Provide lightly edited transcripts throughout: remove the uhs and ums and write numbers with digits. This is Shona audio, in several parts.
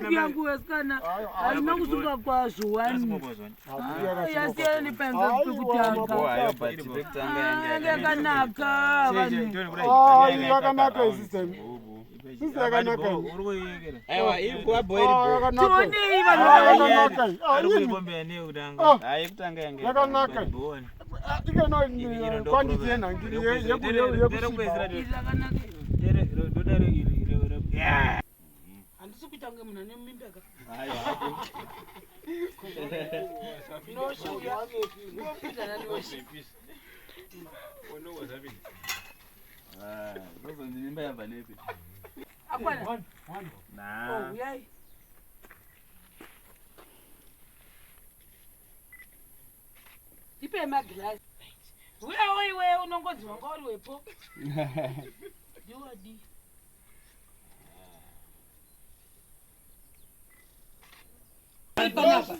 Dhuku yangu wesikana haina kusunga kwazvo wani. Yasiyana nepanza pekutanga. Yanga yakanaka vanhu. Yakanaka isister. Sister yakanaka. Aiwa iri kuva boy iri boy. Tionei vanhu. Yakanaka. Ari kuipombera neyo kutanga. Hayi yekutanga yanga. Yakanaka. Ikeno quantity yenhangiri yekusviba. Iri rakanaka. Dodaro iri. Handisi kuita kunge munhu ane mimba ka. Noshuya. Ngopinda nanoshi. Ah, ndozonzi mimba yabva nepi? Akwana. Na. Oh, uyai. Ndipe magirazi. Uyawo iwe unongonzi wanga uri wepo. Ndiwadi. Panapa.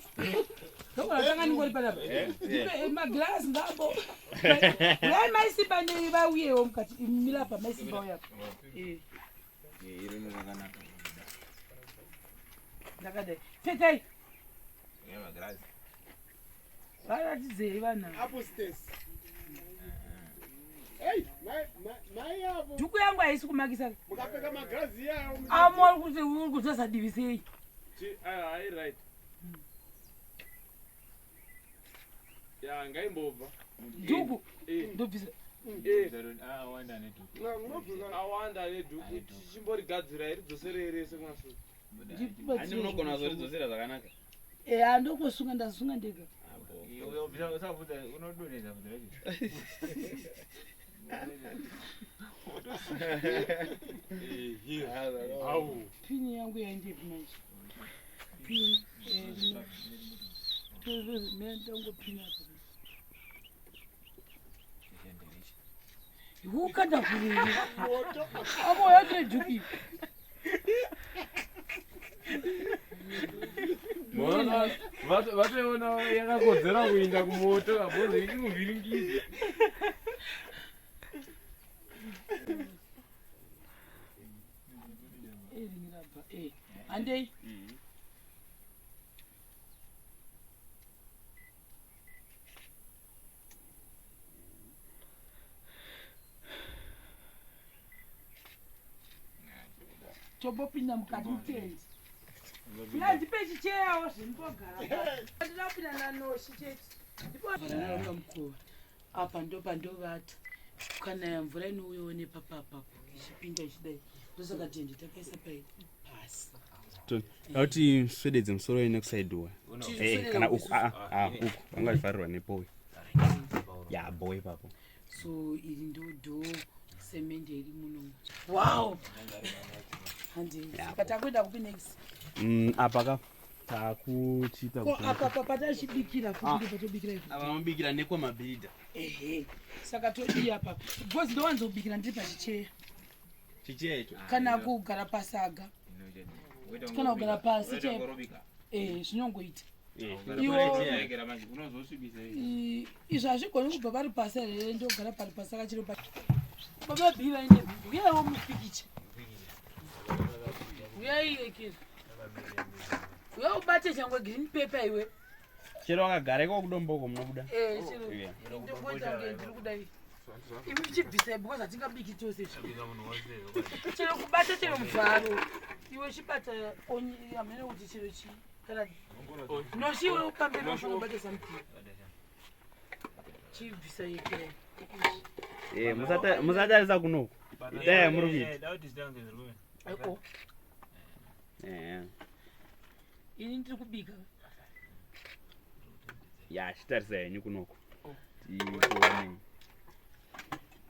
Ndokona ndingori panapa. Ndipe magirazi ngambo. Uyai maisimba vauyewo mukati milapa maisimba uyapa. Eh. Ndakadai. Pfekai. Varatidzei vanhu ava. Mai avo Dhuku yangu haisi kumakisa. mukapfeka magirazi iyayo. Amo uri kuti uri kuzosa divi sei? Right. Ya ngaimbobva. Dhuku ndobvisa. Awanda nedhuku. Awanda nedhuku tichimborigadzira iridzosere rese kumashure. Handi munogona kuzoridzosera zvakanaka. Eh, andokosunga ndasunga ndega. Usabvunza unodonhedza bvunza racho. Pini yangu yaendepi manje? Pini. Ndongopini apa. Hukanda kuriri. Amo yatire dhuku iyi. Vatoiona yakakodzera kuinda kumoto kabhozi ichikuvhiringidza. Eh, ringi rabva. Eh, handei. Tombopinda mukati mutenzi. Ndipe chicheyawo zvindogara. Ndinoda kupinda nanoshi chete. Ndipo mukova. Apa ndo pandovata. Kana mvura inouyawo nepapapapo ichipinda ichidai. Ndosaka tende takaisa pai pasi. Kuti swededze musoro ine kusaidiwa. Tiswededze Kana uku kusu- ah ah uku vanga vachivharirwa nepowe. Ya boy ipapo. So iri ndo dhoo semende iri muno. Wow. Handi. Saka takuenda kupi next? Apa ka takuchiita Ko apa pa patachibikira futi ndipo tobikira ipo. Apa vanobikira nekwamabhiridha. Ehe. Saka todii apa? Because ndowanzobikira ndiri pachicheya. Chicheya icho. Kana kugara pasaga. Kana kugara pasi chaipo. Eh, zvinongoita. Izvo hazvigoni kubva pari pasi here ndogara pari pasi saka chiro pa baba bhi vaende uyaiwo mupikicha. Uyai yekera. Uya ubate changwe green paper iwe. Chero wakagara iko kudomboko munobuda. Eh, chero. Yeah. Ndongoita kunge ndiri kudai. Imi chibvisai because hatingabiki tose izvi. Chero kubata chero muvharo. Iwe chibata onyi hamene kuti chero chii. Kana noshiwe upamberi unofanira kubata something. Chibvisa yekera. Eh, musatarisa kunoku. Itai yamuri kuita. Aiko. Eh. Ini ndiri kubika. Ya, chitarisa henyu kunoku. Tikuone.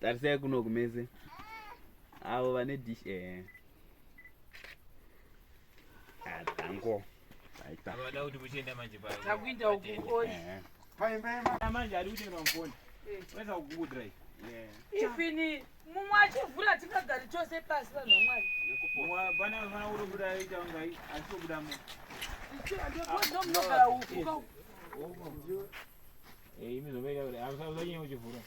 Tarisai kunoku mese. Avo vane dish eh. Ah, dango. Taita. Vada kuti muchienda manje pa. Takuinda uku oi. Eh. Manje ari kutenga mufoni. Weza kuGoogle Drive. Ifini mumwe achivhura tingagari tose pasi vanhu vamwari. Pane vana uri kubuda ita kunga asi kubuda mu. Ndomunogara uku ka Imi zomaita kuti hamusanyanya kuchivhura.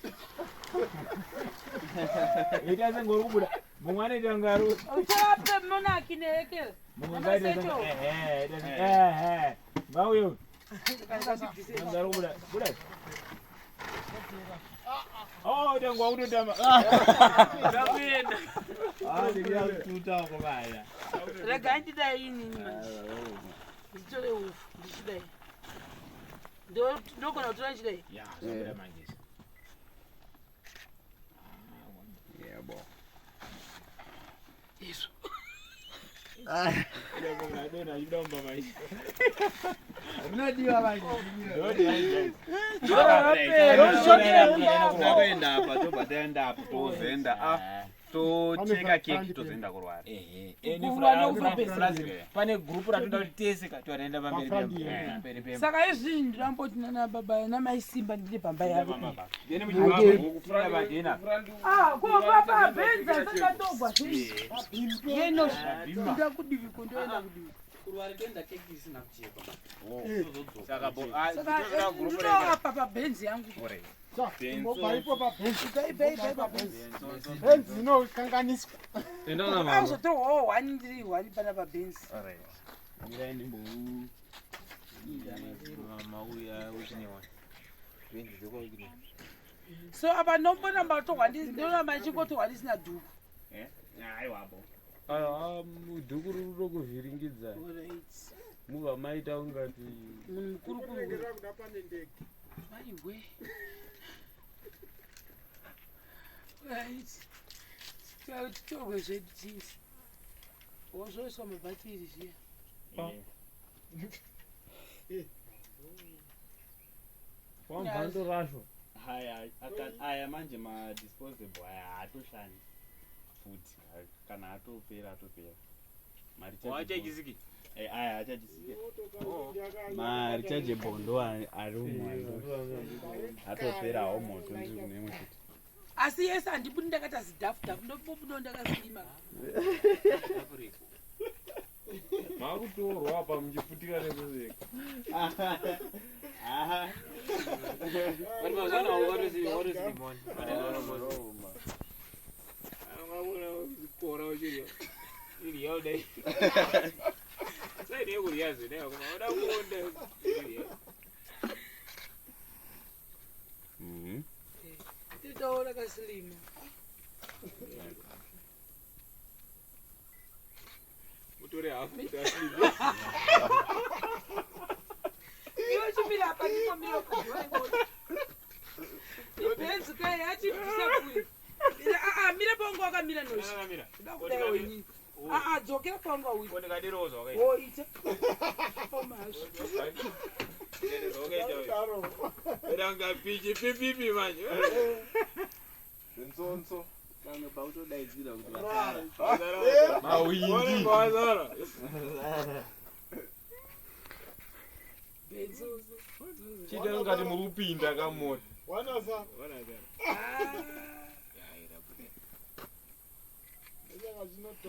Ita senge uri kubuda. Mumwe anoita kunga ari Uchape monaki neekera. Ngauye. Buda. Oh, tangwa kutotamba. Ndapinda. Ah, ndikututa kubaya. Rega ndidai inini manje. Nditore ufu ndichidai. Ndogona kutora ndichidai. Ya, zvabuda manje. Yebo. Izvo. Takuenda apa tobva taenda apo tozoenda a tocheka keki tozoenda kurwara. Pane gurupu ratoda kuti tese toenda pamberi pemba. Saka izvi ndinamboti nana baba namai Simba ndiri pamba yavo. Ah, ko baba bhenza sakatogwa zvinhu. Yeno nda kudivi ko ndoenda kudivi. Kurwara toenda keki isina kuchekwa. Saka Saka ndinoapa pabhenzi yangu. Paipo pabhenzi. Ibei ibei pabhenzi. Bhenzi inokanganiswa. Enda na mama. Auzotorwawo hwani ndiri hwani pana pabhenzi. So apa ndomboramba torwa ndoramba ndichingotorwa ndisina dhuku. Aiwapo. Aiwa, dhuku riri rokuvhiringidza. Alright. Mubva maita ungati Munhu mukuru kuru. Kurekera kuda pane ndege. Maiwe. Right. Titorwe zvedu tisi. Wozoiswa mabhatiri zviya. wamhando rasho. Haya, aya manje madisposable aya haatoshandi futi kana atopera atopera. Wachachisiki. Aya haachachisiki. Marichargeable ndo ari umwe atoperawo moto ndiri kune imwe futi. Asi yese handibudi ndakaita zidhafu dhafu ndobudawo ndakasilima. Makutorwa apa muchiputika nekuseka. Mhm. Titowo ndakasilima. Utore hafu Iwe chimira apa ndipomira kudhuwa. Ibhenzi kai yachibvisa kure. Mira aa mira paunga wakamira noshi. Kuda kudai wenyi. Aa dzokera paunga uyi. Woita. Pomazvo. Ranga pichi pipipi manje. Nzonzo. Pamwe pautodaidzira kuti vasara. Mawindi. Wazara. Bhenzi. Chiita ungati muri kupinda kamota. Wanasa.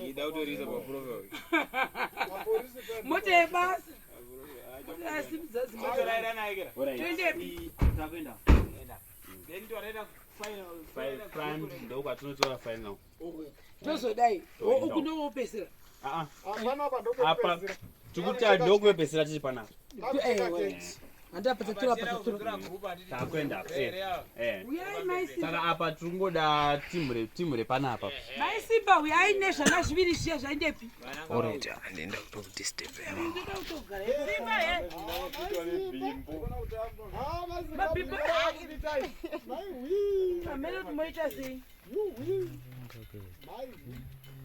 Ida kutorisa paprofile. Mota yebasa. Mota yasimudza zimba. Toendepi? Takuenda. Then toraita final. Front ndokwatinotora final. Tozodai. Uku ndowopesera. Ah Hapana apa ah. Apa ndokupedzisira. tikuti ndokupedzisira tiri panapa. Handapa tatora patatora. Takuenda. Eh. Uyai mai Simba. Saka apa tiri kungoda timu timu repanapa. Mai Simba uyai nezvana zviviri zviya zvaendepi. Alright. Ndoda kutogara. Simba he. Mabhibho. Pamene kuti moita sei?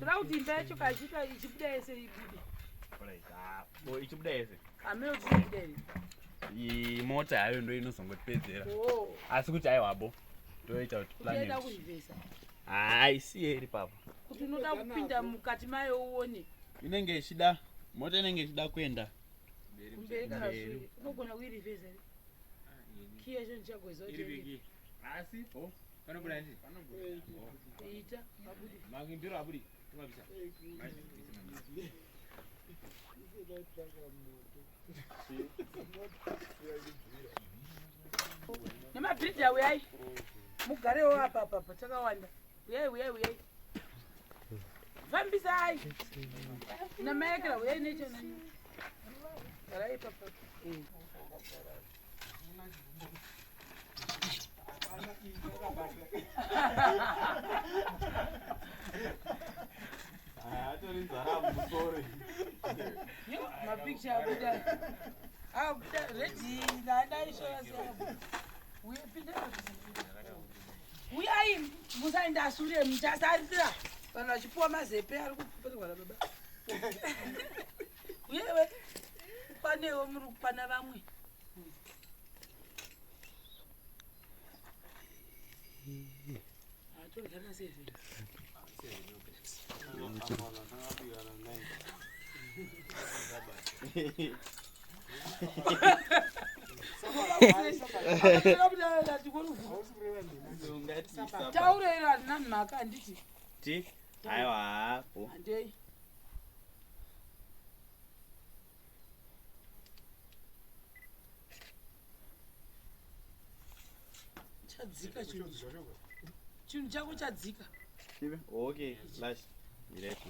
Toda kuti imba yacho kachiita ichibuda yese ibude. Alright. Ah, bo ichibuda yese. Hamene kuti inobuda here. Imota hayo ndo inozongotipedzera. Oh. Asi kuti aiwabo. Toita kuti Kuti plan. yaida kurivhesa. Hayi siye iri papo. Kuti unoda kupinda mukati mayo uone. Inenge ichida mota inenge ichida kuenda. Kumberi kana shure. Unogona kuirivhesa here? Kiya yacho ndichagweza kuti iende. Asi bo. Panobuda ndi? Ita. Mabude. Makindiro abudi. Tumabisa. Nemabhiridha uyai. Mugarewo apa apa apa takawanda. Uyai uyai uyai. Fambisai. Namaekera uyai nechona. Garai ipapa. Yo, mapicture abuda. Abuda ready ndadaishora seabuda. Uye pinda. Uyai musaenda sure muchasarira. Vanhu vachipuwa mazepe ari kuperwa nababa. Uyewe panewo muri kupana vamwe. Atorikana seven. Taura iro handina mhaka handiti. Ti? Aiwa hapo. Handei. Chadzika chinhu. Chinhu chako chadzika. Okay, lash. Mirefu.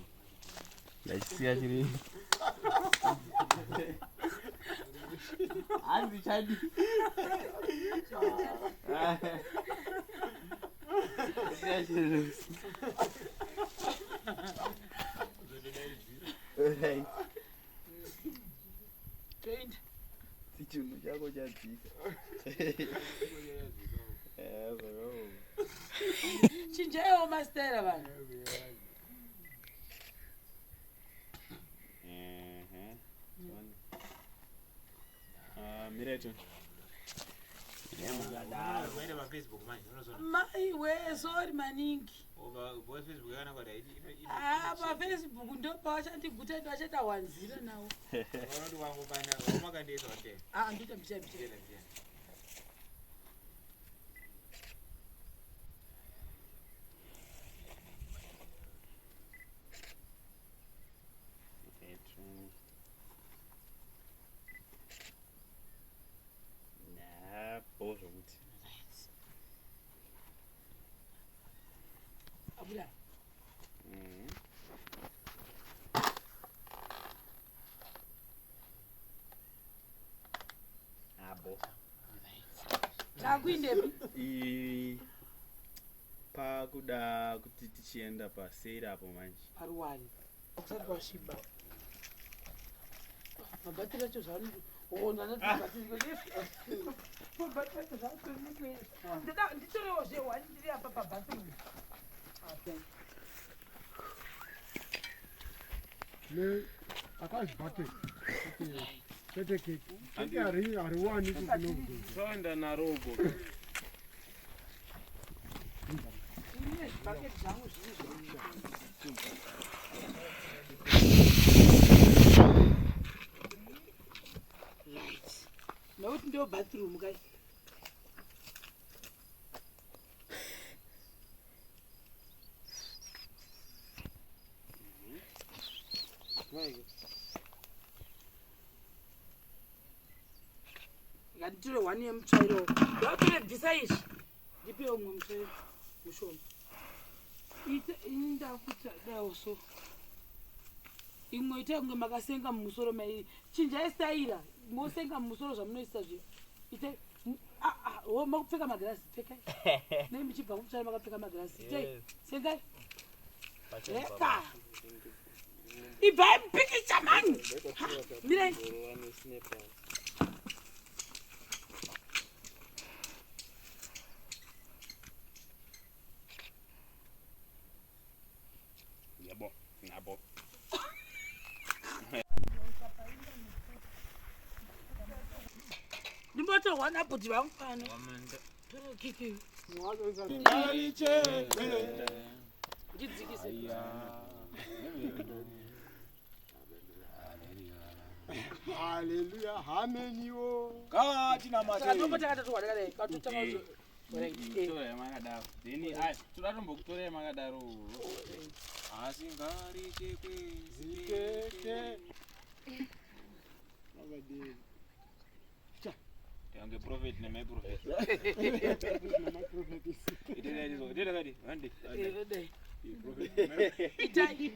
Ndachisiya chiri. Hanzi chadi. Siya chiri. Right. Toenda. Chinhu chako chadzika. Eh, bro. Chinjaiwo masitera vanhu. Miretu. Unoenda pafacebook manje unozoona. Mai we sorry maningi. Facebook yakanaka kuti haidi- Ah, pafacebook ndo pavachandiguta vachata 10 nawo. Unoti wangopanda wamakandiisa watera. Ah, ndoita mbicha mbicha. Tera mbicha. Miretu. Napo zvokuti. Abuda. Abo. Takuindepi? Pakuda kuti tichienda paseri apo manje. Paruware. Kusati kwasviba. Mabhatiri acho zvaanoti mabhatiri acho zvaanoti nditorewo zvehwani ndiri apa pabhatiri. Apa. Ne akazvibhate. Chete keke. Keke hariwani kunogoza. Toenda naro uko. Ine zvibhaketi zvangu zviri zvinhu. Right. Nokuti ndo bathroom kai. Nganditore one yemutsvairo. Ndatore bvisa izvi. Ndipe umwe mutsvairo mushoma. Ite inda kuti daiwo so. Imwe itai kunge makasenga mumusoro mai. Chinjai staira. Mosenga mumusoro zvamunoisa zviya. Itai wo makupfeka magirazi pfekai. Nei muchibva kumutsvairo makapfeka magirazi. Itai sengai. Reka. Ibvai mupikicha mani. Ha, Mirai. Yabo. Nabo. Ndimbotorwa nabhuti vangu pano. Tore kiki. Ndidzikise. Haleluya, hameniwo. Saka tombotanga tatohwa takadai. Katotanga kuzo- Right. Torai makadaro. Then ai toda tombokutorai makadaro. Asi ngarichekwe Zikeke. Vakadini. Yange prophet nemai prophet. Namaprofetisi. Ite dai, ite kadi. Hande. Dai. Itai.